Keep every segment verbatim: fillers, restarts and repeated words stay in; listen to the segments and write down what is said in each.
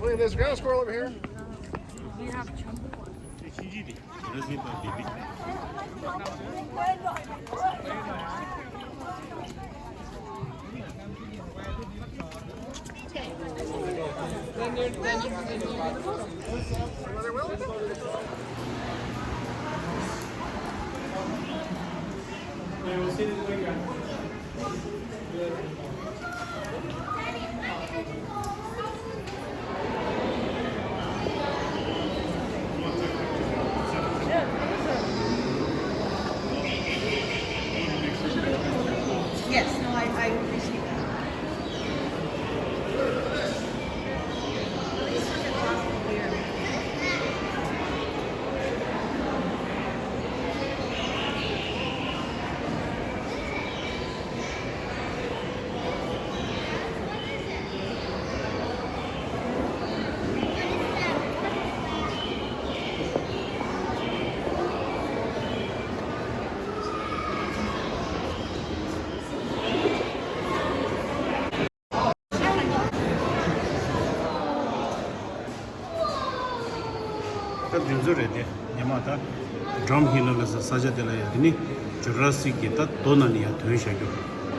Wait, there's a ground squirrel over here. Yes, no, I, I appreciate that. ད་འདི་ཚོ་རེད་དེ། ཉི་མ་ད་Drum Hill ལ་ས་ས་ཆ་དེ་ལ་ཡ་དེ་ནི་Jurassic གི་ད་རྡོ་ནང་ནས་ཡ་ཐོན་བཞག་རྒྱུ་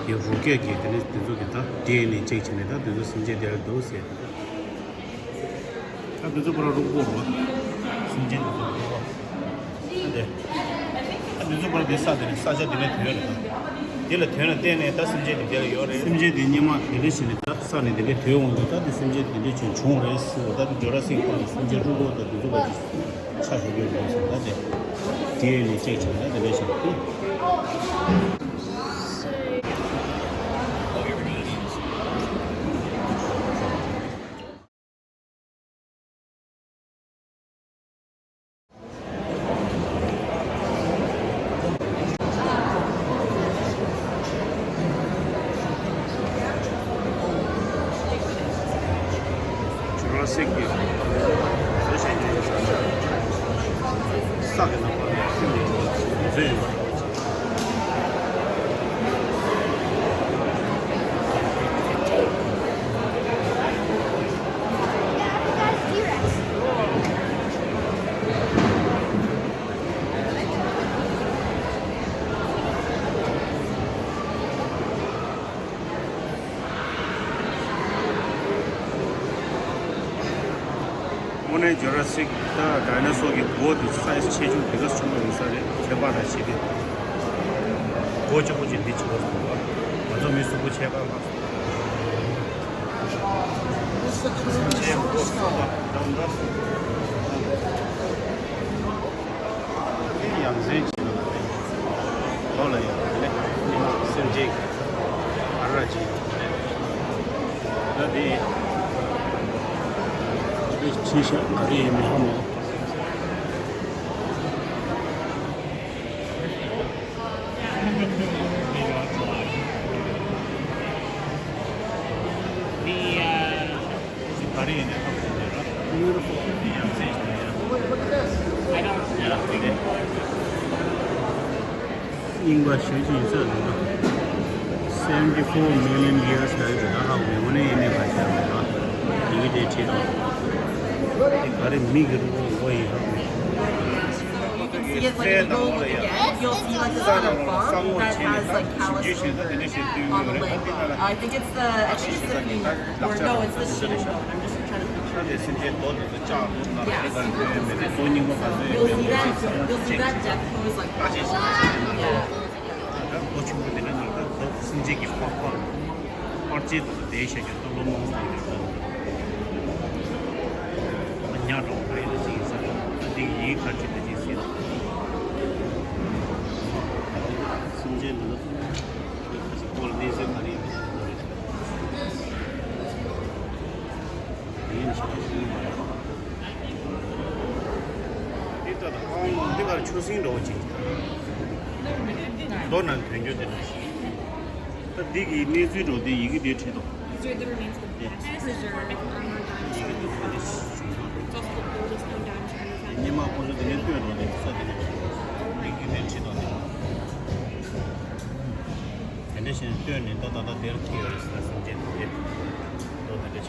ཡ་རུ་སྐད་ཀྱི་དེ་ནི་དེ་ཚོ་གི་ད་ཌི་ཨེན་ཨེ་ཅེག་བྱས་ནས་ད་དེ་ཚོ་སེམས་ཅན་དེ་ལ་འདུག་ཟེར། ད་དེ་ཚོ་པུ་ར་རུ་པོ་རུ་སེམས་ཅན་དེ་ཚོ་རུ་པོ། ཨ་དེ། ཨ་དེ་ཚོ་པུ་ར་དེ་ས་དེ་ནི་ས་ཆ་དེ་ནས་ཐོན་རེད་ད། དེ་ལ་ཐོན་ལ་བརྟེན་ནས་ད་སེམས་ཅན་དེ་དེ་ལ་ཡོད་རེད། སེམས་ཅན་དེ་སྙེ་མ་དེ་འདྲ་བྱས་ནས་ད་ས་ནས་དེ་འདྲ་ཐོན་འོང་དུས་ད་དེ་སེམས་ཅན་དེ་འདྲ་བྱུང་བྱུང་རེད་ཟེར་བ། ད་དེ་Jurassic Park གི་སེམས་ཅན་རུ་པོ་ད་དེ་ཚོ་པ་ཆ་ཤོད་རྒྱུ་རེད་ཟེར། ད་དེ་ཌི་ཨེན་ཨེ་ཅེག་བྱས་ནས་དེ་འདྲ་བྱས་ཏེ། Jurassic གི་བཟོ་བྱས་ནས་ས་གི་ནང་ལ་བཟོས་ཡོད་པ་རེད། དངོས་གནས་Jurassic ད་ཌའི་ནོ་སོར་གྱི་མགོ་དེ་སའི་ཛི་ཆེ་ཆུང་དེ་ག་ཆུང་བ་ཡིན་ས་རེད། ཁྱད་པར་ར་བྱེད་དེ། མགོ་གཅིག་པོ་ཅིག་འདི་ཆེ་བ་སོང་བ། ང་ཚོ་མི་གཟུགས་པོ་ཆེ་ཁག་ལ། ཆེ་མགོ་སོགས་པ་འདྲ་འདྲ་སོང་། ཡ་མཚན་ཆེ་ལོ་ལ་ཡང་ལེགས་ཉི་མ་སེམས་ཅན་གྱི་བར་ར་ཅིག་ད་དེ་དེ་ཆེ་ཤག་ག་རེ་ཡིན་མི་ཧ་མ། The uh, Beautiful. I don't རྙིང་པ་ཞེ་ཅིག་ཡིན་ས་རེད་ན། Seventy four million years ལ་ཡོད་ད་ཧ་གོ་མི་དངོས་གནས་ཡིན་མིན་ཁ་ཤས་རེད་ན། ཡི་གེ་དེ་བྲིས་དང་། དེ་ག་རེ་མི་གི་རུ་བོ་ཡིན་ཧ་གོ་མི། You can see it, like, if you go look again, you'll see, like, this other bump that has, like, calluses on the leg. I think it's the, I think it's the femur. Or no, it's the shin bone. I'm just trying to picture it. Yeah, super disgusting. You'll see that, you'll see that death pose, like, yeah. པར་ཆས་དེ་ཚོ་བསྡད་བཞག་རྒྱུ་ད་ལོ་མང་པོ་ཡོད་རེད། ད་ཉག་འདྲ་བོ་ག་ཡིན་ན་ཅིག་ཡིན་ས་རེད། ད་འདི་ཡིན་ག་ཅིག་ད་ཅིག་ཟེར། སེམས་ཅན་འདི་ལ་ཁ་ཅིག་སྐོར་གནས་ཚུལ་ག་རེ་ཡིན་པ་ཞིག་གོ་རེད། ཡིན་ཞེ་དྲག་ཤེས་ཀྱི་མ་རེད། འདི་ལྟ་དང་ཨང་འདི་གར་ཆུ་སྲིན་འདྲ་བོ་ཅིག་རྡོ་ནང་ཐོན་རྒྱུ་དེ་འདྲ་ཞིག་ད་འདི་གི་གནས་ཚུལ་འགྲོ་དེ་ཡི་གེ་དེ་བྲིས་འདུག These are the remains of the best preserved armored dinosauruses. It's also the oldest known dinosaur. སྙེ་མ་ཁོ་ཚོ་དེ་ནས་བཏོན་འགྲོ་ནས་ས་དེ་ནས་དེ་རྒྱུན་ནས་ཁྲིད་འགྲོ་ནས། དེ་འདྲ་བྱས་ནས་བཏོན་ནས་ད་ད་ལྟ་དེར་ཁྱེར་ཡོད་རེད་ཟེར་ན་སེམས་ཅན་དེ་ཏོ་དེ་འདྲ་བྱས།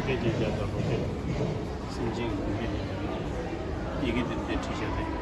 སྐད་ཅིག་བརྒྱབ་དང་རོ་སྐད་སེམས་ཅན་གྱི་སྐད་ཅིག་བརྒྱབ་ཡི་གེ་དེ་འདྲ་བྲིས་བཞག་རེད།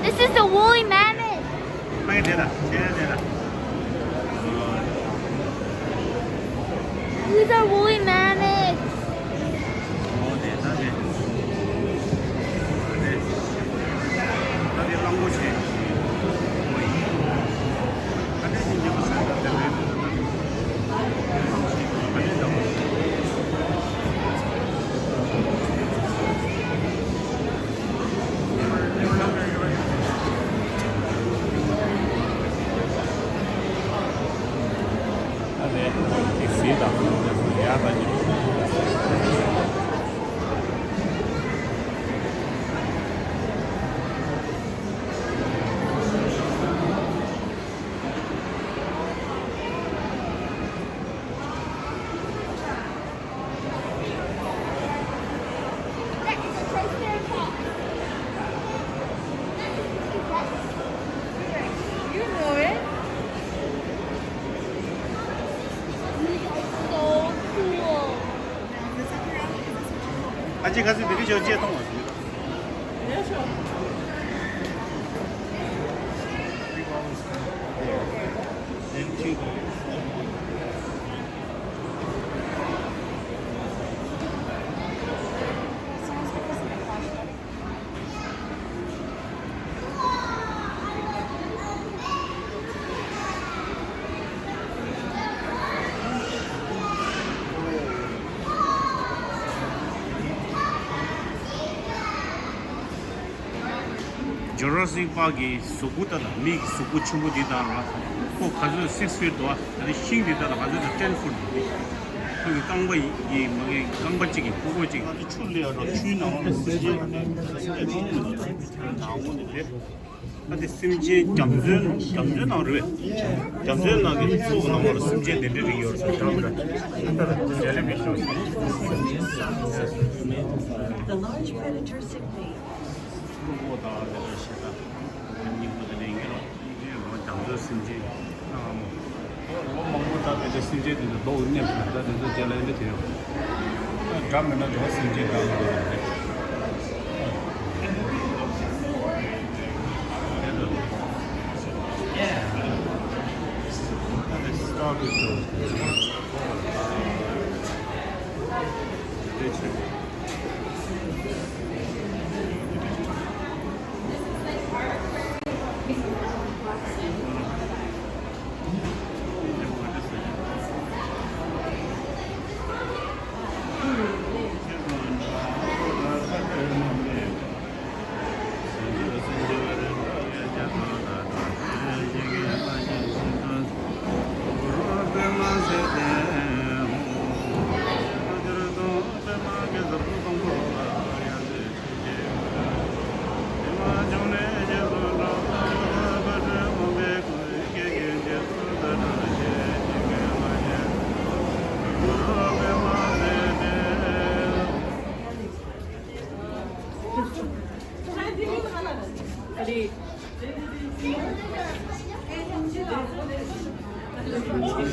This is the woolly mammoth. These are woolly mammoths. ཨ་ཅེ་ཁ་སང་བི་ཁི་ཞོ་ཅེ་གཏོང་བ་ཞིག Jurassic Park གི་གཟུགས་པོ་ལྟ་ན་མིག་གི་གཟུགས་པོ་ཆེན་པོ་འདི་དང་ལ་ཁོ་ག་ཚོད་six feet འདུག་ཨ་ནི་ཤིང་འདི་ལྟ་ན་ག་ཚོད་དང་ten foot འདུག་ཁོ་གི་རྐང་པ་ཡི་མ་གི་རྐང་པ་གཅིག་གི་ཕུ་གུ་གཅིག་ཆུ་ལས་རོ་ཆུའི་ནང་ལ་སེམས་ཅན་ཨ་དེ་སེམས་ཅན་རྒྱ་མཚོའི་རྒྱ་མཚོའི་ནང་རེད། རྒྱ་མཚོའི་ནང་གི་མཚོ་ནང་ལ་སེམས་ཅན་དེ་འདྲ་རིགས་ཡོད་རེད་ཟེར་གྲངས་འདྲ། The large predator stingray. ཀླུ་མགོ་དང་དེ་འདྲ་ཞེ་དྲག་སྙིང་པོ་དེ་འདྲ་ཡིན་གྱི་རེད། ཡིན་གྱི་རེད། རྒྱ་མཚོའི་སེམས་ཅན་སྣ་ལྔ་མོ། ལོ་མང་པོ་ད་དེ་འདྲ་སེམས་ཅན་དེ་འདྲ་ལོག་གནས་སོང་། ད་དེ་ཚོ་རྒྱ་ལ་ཡིན་ན་དེ་ཡོད། འདྲ་མིན་ན་དེ་བ་སེམས་ཅན་འདྲ་མི་འདྲ་ཡོད་རེད།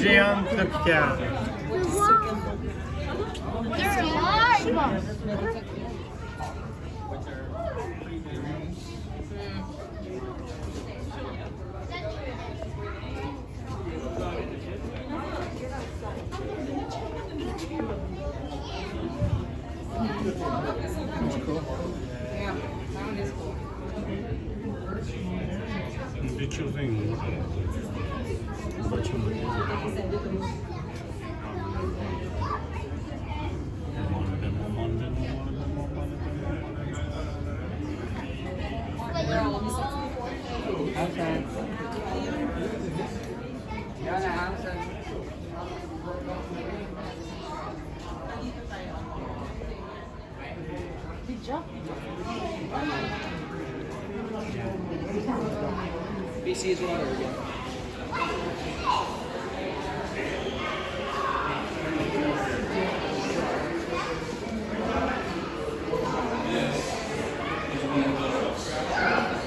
Géant Kafka. They're alive.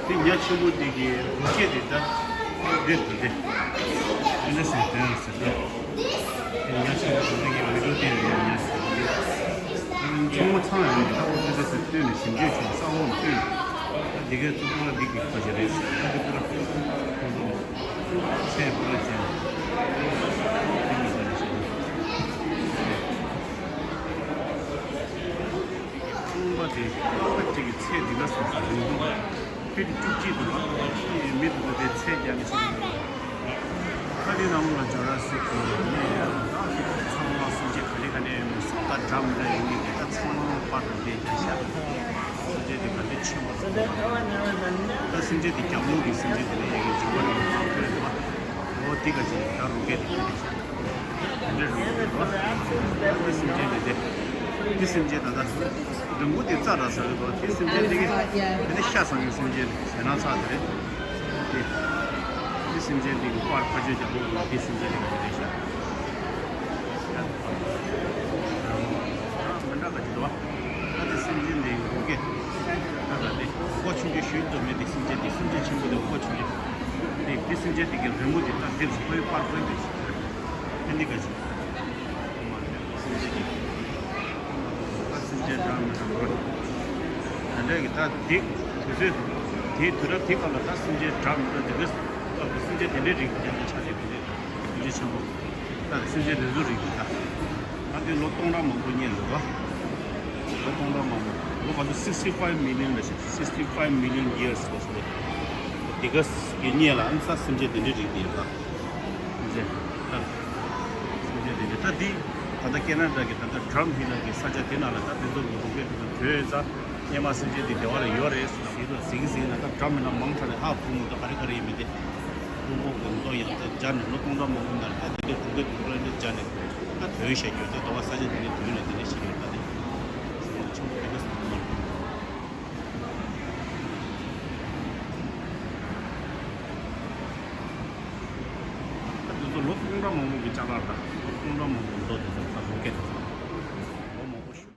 དེ་ཉ་ཆེན་པོ་དེ་གི་རུ་སྐད་དེ་ད་འདིར་འདུག་སྟེ། འདི་འདྲ་ཟེར་དོན་ཟེར་ད། དེ་ཉ་ཆེན་པོ་དེ་གི་མི་འགྲོ་སྟེ་ཡོད་ཉ་ཟེར་ད། ཚང་མ་ཚང་ཡང་ད་འོ་འདི་འདྲ་ཟེར་བཏོན་ནས་ཞིབ་འཇུག་བྱས་ས་འོག་ལ་བཏོན་ནས། ད་འདི་གའི་གཙུག་ཏོར་འདི་གི་ཁ་ཆེ་རེད་ཟེར། ད་འདི་པུ་ར་ཁོང་ཚོ་ཚད་པུ་ར་ཅན། དེ་མི་ཟེར་ཞེས། རྐང་པ་དེ་རྐང་པ་གཅིག་གི་ཚད་འདི་ག་སོང་ས་རིང་པོ། ཕི་ཊི་བཅུ་གཅིག་འདུག་ཨ་ནི་མི་འདུག་དེ་ཚད་རྒྱག་གི་ཆེད་དུ། ཁ་དེ་ནང་ལ་འཇོག་ར་སུ་གི་ནས་ད་ཚང་མ་སེམས་ཅན་ག་ནས་ག་ནས་ཡོང་མི་སོགས་ད་འགྲམ་ལ་ཡོང་མི་དེ་ད་ཚང་མ་པར་དུ་བསྡད་རྒྱ་ཤ། སེམས་ཅན་དེ་ག་འདྲ་ཆེན་པོ་སོང་ད་སེམས་ཅན་དེ་རྒྱབ་ལོགས་ཀྱི་སེམས་ཅན་དེ་ལ་ཡ་གི་འཇིགས་པ་རིང་པོ་ཁོལ་འདུག་བ། འོ་དེ་ག་ཅིག་ད་རུ་སྐད་དེ་ཁྱེར་ཏེ་ཤ། དེ་འདྲ་རུ་སྐད་འདུག་བ། ད་སེམས་ཅན་དེ་དེ་དེ་སེམས་ཅན་ད་ད་འགྲམ་བུ་དེ་རྩ་ར་ས་རེད་དོ། དེ་སེམས་ཅན་དེ་གི་དེ་ནི་ཤ་ཟ་མཁན་སེམས་ཅན་རེད། ཞེ་ན་ཚ་དེ་རེད། དེ་དེ་སེམས་ཅན་དེ་གི་པར་ཁ་ཆོས་རྒྱག་ལུགས་ལ་དེ་སེམས་ཅན་དེ་གི་དེ་རེད་ཤ། མི་འདྲ་ག་ཅིག་འདུག་བ། ད་དེ་སེམས་ཅན་དེ་གི་རུ་སྐད་ད་ད་དེ་ཀོ་ཆུང་ཆུང་ཞུས་འདུག་མེད་དེ་སེམས་ཅན་དེ་སེམས་ཅན་ཆེན་པོ་དེ་ཀོ་ཆུང་ཆུང་། དེ་དེ་སེམས་ཅན་དེ་གི་རི་མོ་དེ་ད་དེ་ཁོའི་པར་ཁོའི་དེ་ཨ་ནི་ག་ཅིག་སེམས་ཅན་གྱི་ད་སེམས་ཅན་འདྲ་མི་འདྲ་འགྲོ། ད་འདྲ་གི་ད་དེ་དུས་ཚོད་དེ་དུས་རབས་དེ་ག་ལ་ད་སེམས་ཅན་འདྲ་མི་འདྲ་དེ་ག་སྐབས་ཀྱི་སེམས་ཅན་དེ་འདྲའི་རིགས་ཀྱང་ཆ་དེ་དེ་འདྲའི་དུས་ཚོད་ཆེན་པོ། ད་སེམས་ཅན་དེ་ཚོ་རིགས་ཀྱི་ད་ད་དེ་ལོ་སྟོང་ཕྲག་མང་པོ་རྙེད་འདུག་ག་ལོ་སྟོང་ཕྲག་མང་པོ་ལོ་ག་ཚོད་sixty five million ལ་བཤད། Sixty five million years ལ་བཤད། དེ་ག་གི་རྙེད་ལ་ཨ་ནི་ས་སེམས་ཅན་དེ་འདྲའི་རིགས་དེ་ཡོད་ད། སེམས་ཅན་ད། སེམས་ཅན་དེ་འདྲ་ད་འདི་ད་ལྟ་ཁེ་ན་ཌ་གི་ད་ལྟ་ཌམ་ཧི་ལ་གི་ས་ཆ་དེ་ནང་ལ་ད་དེ་ཚོ་ལོ་རུ་སྐད་དེ་ཚོ་བྲོས་ས་སྙེ་མ་སེམས་ཅན་དེ་བདེ་བ་ལ་ཡོད་རེད་ཟེར་ལ་ཟིག་ཟིག་ན་ད་ཌམ་མི་ན་མང་དྲགས་ནས་ཧ་གོ་མི་འདུག་ག་རེ་ག་རེ་ཡིན་མིན་དེ། ཀྲུང་གོ་གི་མདོ་ཡང་ཚད་སྦྱར་ནས་ལོ་སྟོང་ཕྲག་མང་པོ་ནང་ལ་ད་དེ་འདྲའི་རུ་སྐད་དེ་ཚོ་ལ་འདྲ་སྦྱར་ནས་ད་བྲོས་བཞག་རྒྱུ་ད་དེ་བ་ས་ཆ་དེ་འདྲའི་དུས་ལ་དེ་འདྲ་ཞིག་ཡོད་ད་དེ། ཆུང་དེ་འདྲ་སོང་མ་རེད། ད་དེ་ཚོ་ལོ་སྟོང་ཕྲག་མང་པོ་གི་ཅ་ལག་དང་ལོ་སྟོང་ཕྲག་མང་པོ་མདོ་དེ་ཚོ་ད་ལོ་སྐད་དེ་ཚོ་ལོ་མང་པོ་ཞིག་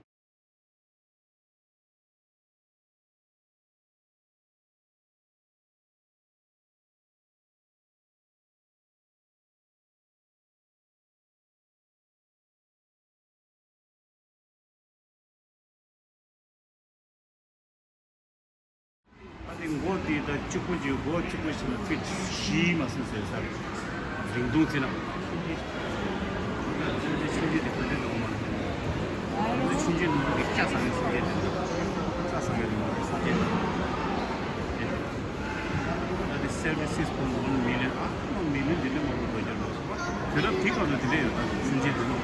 ཨ་ནི་མགོ་དེ་ད་གཅིག་པོ་གཅིག་མགོ་གཅིག་པོ་ཞིག་ལ་ཕིཊ་བཞི་མ་ཟིན་ཟེར་ས་རེད། རིང་ཐུང་ཚིག་ན། ཆུང་ཆུང་དེ་ག་འདྲ་འདུག་མ་རེད། ཆུང་ཆུང་ནང་གི་སྐྱ་ས་ནས་སུ་རེད། ས་ས་ག་ནས་མ་རེད་ས་རེད། ད་དེ་སེ་ཝེན་སིག་པོ་ཝན་མི་ལི་ཡོན་ཨ་ཁོ་མི་ལི་ཡོན་དེ་འདྲ་མང་པོ་འགྲོ་རྒྱུ་རེད། དུས་རབས་དེ་ག་ལ་དེ་འདྲ་ཡོད་ད་ཆུང་ཆུང་དེ་ནོ།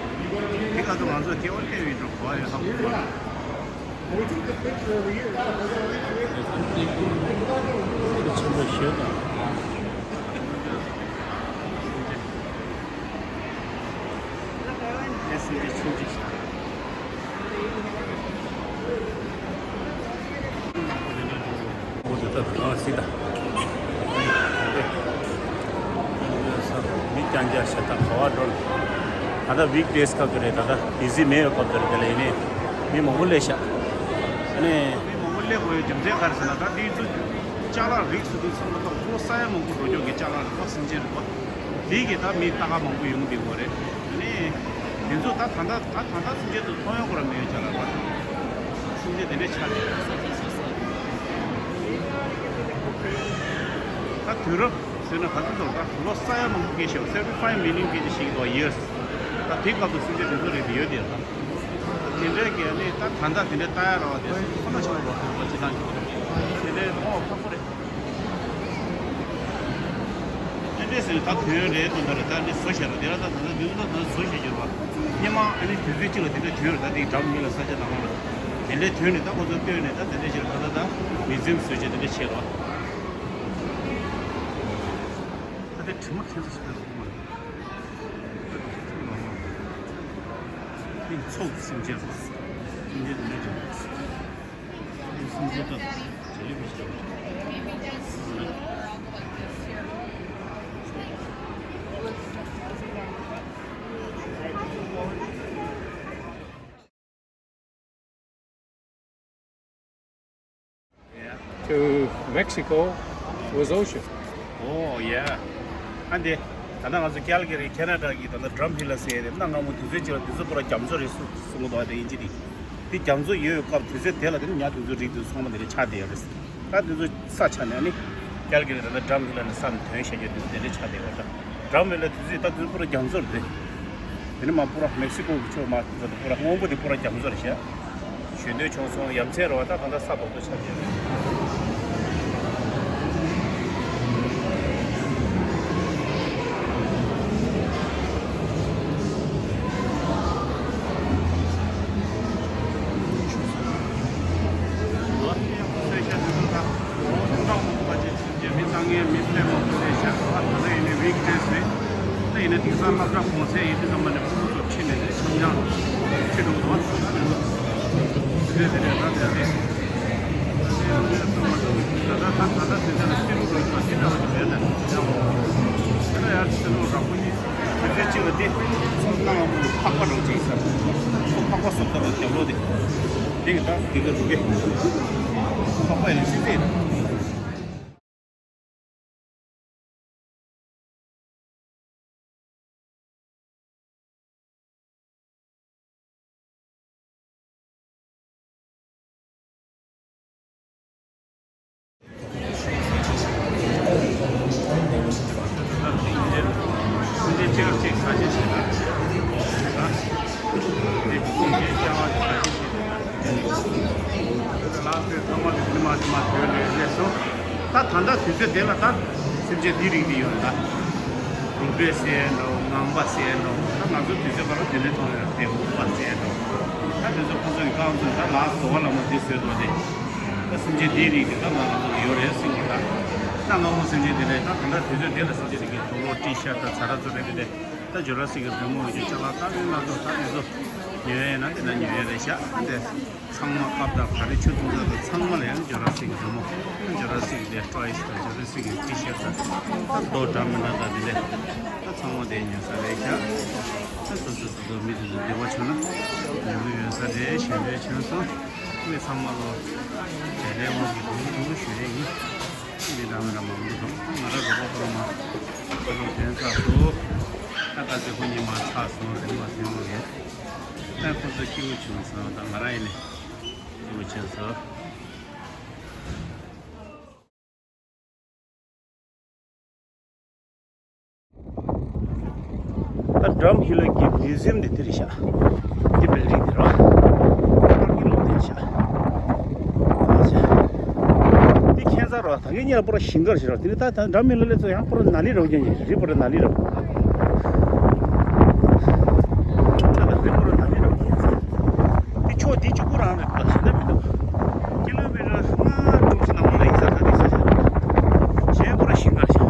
དེ་ག་ཚོད་ང་ཚོ་སྐྱེ་བ་སྐྱེ་བའི་འགྲོ་གོ་ཡོད་ཧ་གོ་མ་རེད། ཆེན་པོ་ཞེ་དྲག་འོ་དེ་ལྟར་དུ་ལངས་སྲིད་ད། མི་རྐྱང་རྐྱང་ཞེ་དྲག་ག་བ་འགྲོ། ད་ལྟ་ཝིག་ཌེ་སི་སྐབས་དེ་རེད། ད་ལྟ་བི་ཟི་མེད་པའི་སྐབས་དེ་རེད། དེ་ལ་ཡིན་ནའི་མི་མང་པོ་སླེབས་ཤག་ཨ་ནི། མི་མང་པོ་སླེབས་དགོས་ཡོད་རྒྱུ་མཚན་ག་རེ་ཟེར་ན་ད་དེའི་ཚོ་ཅ་ལག་རིགས་སུ་དུ་ཚང་མ་ད་ལོ་ས་ཡ་མང་པོ་འགྲོ་རྒྱུ་གི་ཅ་ལག་རེད་པ། སེམས་ཅན་རེད་པ། དེ་གི་ད་མི་ལྟ་ག་མང་པོ་ཡོང་བསྡད་དགོས་རེད། ཨ་ནི། དེ་ཚོ་ད་ད་ལྟ་ད་ད་ལྟ་སེམས་ཅན་དུ་མཐོང་ཡོང་གི་ར་མེད་ཡོད་ཅག་ལ་ར། སེམས་ཅན་དེ་འདྲའི་ཆ་དེ། ད་དུས་རབས་ཟེར་ན་ག་ཚོད་འདུག་ད་ལོ་ས་ཡ་མང་པོ་སྐྱེས་ཤག seventy five million སྐྱེས་ཤིག་འདུག years། ད་དེ་སྐབས་སུ་སེམས་ཅན་དེ་ཚོ་རེད་དེ་ཡོད་དེ་ད། དེ་འདྲའི་གི་ནི་ད་ད་ལྟ་དེ་འདྲའི་ལྟ་ཡ་ར་བ་དེ་ཁོ་ན་ཆགས་པ་རོགས་དེ་ཚོ་ཅི་ཐང་གི་དེ་འདྲའི་མཐོང་བ་ཁག་པོ་རེད། ཨེ་འདྲས་ཟེར་ད་དོན་རེད་དོན་དག་རེད། ད་འདི་བཟོ་བྱས་ར་དེ་ར་ད་ད་ད་འདི་ད་ད་བཟོ་བྱས་གྱུར་བ། སྙེ་མ་ཨ་ནི་དུས་ཚོད་གཅིག་ལ་དེ་འདྲ་དོན་རེད། ད་དེ་འགྲམ་གཉིས་ལ་ས་ཆ་ནང་ལ་དེ་འདྲའི་དོན་ནས་ད་ཁོ་ཚོ་བཏོན་ནས་ད་དེ་འདྲ་བྱས་ར་ད་ད་ད་མི་འཛེམ་བཟོ་བྱས་དེ་འདྲ་བྱས་ར། ད་དེ་དྲི་མ་ཁྱེད་ཚོ་ཞིག་ད་ཐུག་མ་རེད། ད་དེ་ཚོ་ལ་མ་དེ་ཚོགས་སེམས་ཅན་རེད། སེམས་ཅན་དེ་འདྲ་རེད། To Mexico with ocean. Oh, yeah. ཨ་འདི། ད་ལྟ་ང་ཚོ་ཀལ་གྷི་རི་ཁེ་ན་ཌ་གི་ད་ལྟ་ཌམ་ཧིལ་ལ་ཟེར་ཡས་དེ་གནའ་སྔ་མོ་དུས་ཚོད་ཅིག་ལ་དུས་ཚོད་པོ་ར་རྒྱ་མཚོ་རེད་གསུ་གསུང་གི་འདུག་ཨ་དེ་དབྱིན་ཇི་དེ། དེ་རྒྱ་མཚོ་ཡོད་སྐབས་དུས་ཚོད་དེ་ལ་དེ་ནི་ཉ་དེ་ཚོ་རིགས་དེ་ཚོ་ཚང་མ་དེ་འདྲ་ཆགས་བསྡད་ཡོད་རེད། ད་དེ་ཚོ་ས་ཆ་ནས་ནི། ཀལ་གྷི་རི་ད་ལྟ་ཌམ་ཧིལ་ལ་ནི་ས་ནས་ཐོན་བཞག་རྒྱུ་དེ་ཚོ་དེ་འདྲ་ཆགས་བསྡད་ཡོད་ད། ཌམ་ཧིལ་ལ་དུས་ཚོད་ད་དུས་ཚོད་པོ་ར་རྒྱ་མཚོ་རེད་དེ། དེ་ནི་མ་པུ་ར་མེག་སི་ཀོ་གི་ཕྱོགས་མ་དེ་ཚོ་དེ་པུ་ར་སྔོན་པོ་དེ་པུ་ར་རྒྱ་མཚོ་རེད་ཤག་ཞོད་འདོད་བྱུང་སོང་། ཡ་མཚན་རེད་བ། ད་གང་ལྟར་ས་རྡོག་རྡོག་ཆགས་ཀྱི་རེད། མི་ཚང་མའི་མི་ཕལ་མོ་ཚོ་ལས་ཤག་ཁ་ད་ལྟ་ཡིན་ནའི་ཝིག་ཌེ་ཟེར། ད་ཡིན་ན་དེང་སང་སློབ་གྲྭ་གུང་སེང་ཡིན་དུས་ཙམ་པ་ནས་ཕྲུ་གུ་ཚོ་ཁྲིད་ནས་ནས་འཆམ་འཆམ་ཁྲིད་འགྲོ་གི་འདུག་དེ་རེད་དེ་རེད། ད་དེ་རེད། ད་ད་ད་ད་དེ་ཚོ་ལ་ཤེས་རུ་འགྲོ་ཡོད་པ་དེ་འདྲ་བ་ཞིག་མེད་ན་ཡང་དེ་ལ་ཡར་ཤེས་རུ་རག་པོ་ཡིན། དེ་ཚོའི་གཅིག་ལ་དེ་ཚོ་སྣང་བ་ཕག་པ་རང་གཅིག་ས་ཚོ་ཕག་པ་སོགས་ལྟ་བུ་རྒྱབ་ལོག་དེ་དེ་གི་ད་དེ་གི་རུ་གེ་ཕག་པ་ཡིན་ན་ཅི་ཟེར། ད་ད་ལྟ་དུས་ཚོད་དེ་ལ་ད་སེམས་ཅན་འདི་རིགས་འདི་ཡོད་རེད་ད། རུ་སྦལ་ཟེར་འགྲོ། ངང་པ་ཟེར་འགྲོ། ད་ང་ཚོ་དུས་ཚོད་བར་ལ་དེ་འདྲ་མཐོང་ཡོད་རེད། འུག་པ་ཟེར་འགྲོ། ད་དེ་ཚོ་ཁོ་ཚོ་གི་རྐང་ཚོ་ད་ལག་བཟོ་བ་ལ་མ་དེ་བཟོས་འགྲོ་དེ། ད་སེམས་ཅན་འདིའི་རིགས་དེ་ད་ང་རང་ཚོ་ལ་ཡོད་རེད་ཟེར་གྱི་ད། ད་སྔ་མོ་སེམས་ཅན་དེ་འདྲ་ད་ད་ལྟ་དུས་ཚོད་དེ་ལ་སེམས་ཅན་དེ་གའི་དུག་ལོག་ཏྲི་ཤ་ད་ཚ་ར་ཚོ་རེད་དེ། ད་ཇོ་ར་སི་ཀི་རི་མོ་ཡོད་ཅག་ལ་ད་དེ་ང་ཚོ་ད་དེ་ཚོ་ཉོ་ཡ་ཡིན་ན་དེ་ན་ཉོ་ཡ་རེད་ཤག་ཨ་དེ། ཚང་མ་སྐབས་དང་ག་རེ་ཆུ་འཐུང་ས་དང་ཚང་མ་ལ་ཡང་ཇོ་ར་སི་ཀི་རི་མོ། ཇོ་ར་སི་ཀི་དེ་ཊོ་ཡི་སི་དང་ཇོ་ར་སི་ཀི་ཊི་ཤར་ཊི་དང་ད་རྡོ་འདྲ་མི་འདྲ་དང་དེ་འདྲ་ད་ཚང་མ་དེ་ཉོ་ས་རེད་ཤག་ད་སོ་སོ་སོ་སོ་མི་དེ་ཚོ་བདེ་བ་བྱུང་ན་ཉོ་གི་ཡོད་ས་རེད། ཞལ་འདོན་བྱུང་སོང་། མི་ཚང་མ་ལོ་བདེ་ལེགས་དབང་གིས་དུམ་བུ་དུམ་བུ་ཞུ་ཡས་ཡིན། མི་འདྲ་མི་འདྲ་མང་པོ་འདུག་ང་རང་རོགས་པ་ཕོ་བྲང་མ་ཁོ་ཚོ་ཐོན་ཚར་སོང་། ད་ད་ཚེ་ཁོ་གཉིས་མ་ཚར་སོང་། རེད་མ་ཐོན་མ་རེད། ད་ཁོ་ཚོ་སྐྱིད་པོ་བྱུང་སོང་། ད་ང་རང་ཡིན་ནས་སྐྱིད་པོ་བྱུང་སོང་། ད་ཌམ་ཧི་ལ་གི་མིའུ་ཛི་ཡམ་དེ་དེ་རེད་ཤག་དེ་བིལ་ཌིང་དེ་རེད་བ། པར་ཀིང་ལོ་དེ་རེད་ཤག་དེ་ཁྱད་མཚར་རེད་བ། ད་གིན་གཉིས་ལ་པུ་ར་ཞིང་ཁ་རེད་ཤག་དེ་ནས་ད་ད་ཌམ་ཧི་ལ་སླེབས་ཚོ་ཡང་པུ་ར་ནཱ་ལི་རབ་ཀྱང་ཡིན། རི་པུ་ར་ནཱ་ལི་རབ། ད་ད་རི་པུ་ར་ནཱ་ལི་རབ་ཡིན། དེ་ཕྱོགས་དེ་གཅིག་པུ་རང་རེད་པ། གཞན་དག་མི་འདུག་ཀི་ལོ་མི་ཊར་ལྔ་དྲུག་ཅིག་ནང་ལ་ཡིན་ས། ད་དེ་ས་ཆ་གཞན་པུ་ར་ཞིང་ཁ་རེད་ཤག་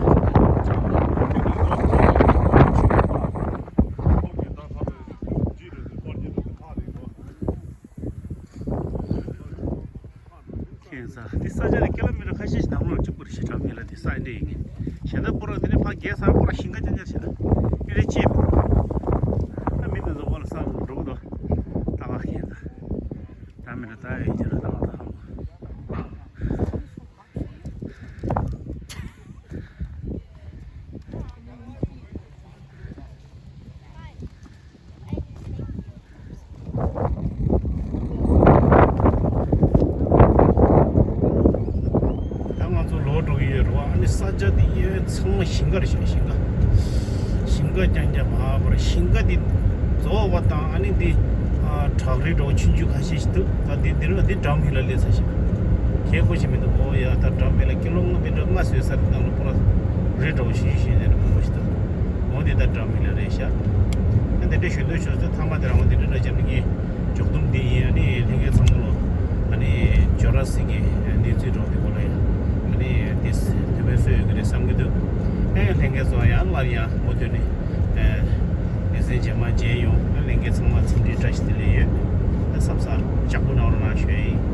ཁྱད་མཚར། འདི་ས་ཆ་ནས་ཀི་ལོ་མི་ཊར་ཁ་ཤས་ཤིག་ནང་ལོགས་གཅིག་པུ་རེད་ཤག་ཌམ་ཧི་ལ་དེ་ས་འདྲ་ཡིན་ངེས། གཞན་དག་པུ་ར་དེ་ནས་ཕར་བརྒལ་ཚར་པུ་ར་ཞིང་ཁ་རྐྱང་རྐྱང་ཤག་མི་རེ་ཅེས་པུ་ར། ད་མི་དེ་ཚོ་འོག་ལ་ས་འགྲོ་གི་འདུག་ད་ག་ཁྱད་མཚར། ཌམ་ཧི་ལ་ད་ཡོད་ཀྱི་རེད་ད་ག་ད་ཧ་མ། ཞིང་ཁ་འདི་རྫོགས་པ་དང་ཨ་ནི་འདི་ཨ་བྲག་རི་འདྲ་བོ་ཆུང་ཆུང་ཁ་ཤས་ཤིག་འདུག་ད་འདི་འདིར་འདི་འགྲམ་ཡིན་ལ་སླེབས་ས་ཞིག་ཁྱད་པར་ཞིག་མི་འདུག་ཨོ་ཡ་ད་འགྲམ་ཡིན་ལ་ཀི་ལོ་ལྔ་བཅུ་ལྔ་བཟོས་ས་རི་ནང་ལ་པོ་ར་རི་འདྲ་བོ་ཆུང་ཆུང་ཞིག་ནས་མང་པོ་ཞིག་འདུག་ཨོ་འདི་ད་འགྲམ་ཡིན་ལ་རེད་ཤག་ཨ་འདི་འདྲ་ཞུ་འདོད་བྱུང་ཚེ་ཐ་མ་དེ་རང་འདི་འདྲ་འདྲ་བྱས་ནས་ངས་འཇོག་དུམ་འདི་ཡིན། ཨ་ནི་ལྷན་རྒྱས་ཚང་མ་ལོ་ཨ་ནི་ཇོ་ར་སི་ཀི་གནས་ཚུལ་འདྲ་བོ་འདི་སྐོར་ལ་ཡང་ཨ་ནི་ཏིས་དེ་བས་སོས་ཡོད་ཀྱི་རེད་བསམ་གྱི་འདུག་ཨེ་ལྷན་རྒྱས་ཚོ་ཡང་སླར་ཡང་མུ་མཐུད་ནས། ལེ་ཚན་རྗེས་མ་མཇལ་ཡོང་། ལྷན་རྒྱས་ཚང་མ་འཚམས་འདྲི་བཀྲ་ཤིས་བདེ་ལེགས་ཡོད། ས་ས་ལྕགས་པོ་ནང་རོ་ནང་ཞོན་ཡིན།